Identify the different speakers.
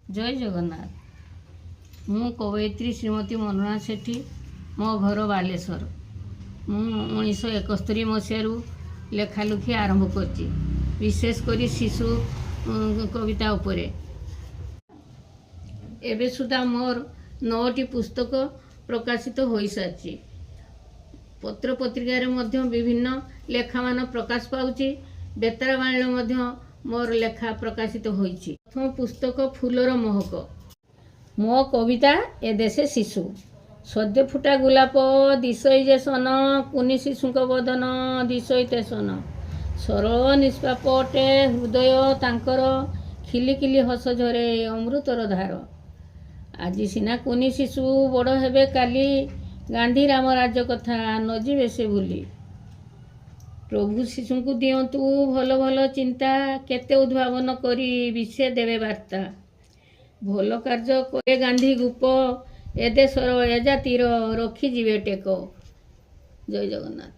Speaker 1: ଜୟ ଜଗନ୍ନାଥ। ମୁଁ କବୟିତ୍ରୀ ଶ୍ରୀମତୀ ମନୋରମା ସେଠୀ। ମୋ ଘର ବାଲେଶ୍ୱର। ମୁଁ 1971 ମସିହାରୁ ଲେଖାଲେଖି ଆରମ୍ଭ କରିଛି, ବିଶେଷ କରି ଶିଶୁ କବିତା ଉପରେ। ଏବେ ସୁଦ୍ଧା ମୋର ନଅଟି ପୁସ୍ତକ ପ୍ରକାଶିତ ହୋଇସାରିଛି। ପତ୍ରପତ୍ରିକାରେ ମଧ୍ୟ ବିଭିନ୍ନ ଲେଖାମାନ ପ୍ରକାଶ ପାଉଛି। ବେତାରବାଣୀରେ ମଧ୍ୟ ମୋର ଲେଖା ପ୍ରକାଶିତ ହୋଇଛି। ପ୍ରଥମ ପୁସ୍ତକ ଫୁଲର ମହକ। ମୋ କବିତା ଏ ଦେଶେ ଶିଶୁ। ସଦ୍ୟ ଫୁଟା ଗୋଲାପ ଦିଶଇ ଯେ ସନ, କୁନି ଶିଶୁଙ୍କ ବଦନ ଦିଶଇ ତେ ସନ। ସରଳ ନିଷ୍ପାପ ଅଟେ ହୃଦୟ ତାଙ୍କର, ଖିଲି ଖିଲି ହସ ଝରେ ଅମୃତର ଧାର। ଆଜି ସିନା କୁନି ଶିଶୁ, ବଡ଼ ହେବେ କାଲି, ଗାନ୍ଧୀ ରାମ ରାଜ୍ୟ କଥା ନ ଯିବେ ସେ ଭୁଲି। ପ୍ରଭୁ ଶିଶୁଙ୍କୁ ଦିଅନ୍ତୁ ଭଲ ଭଲ ଚିନ୍ତା, କେତେ ଉଦ୍ଭାବନ କରି ବିଶ୍ୱେ ଦେବେ ବାର୍ତ୍ତା। ଭଲ କାର୍ଯ୍ୟ କରେ ଗାନ୍ଧୀ ରୂପ, ଏ ଦେଶର ଏ ଜାତିର ରଖିଯିବେ ଟେକ। ଜୟ ଜଗନ୍ନାଥ।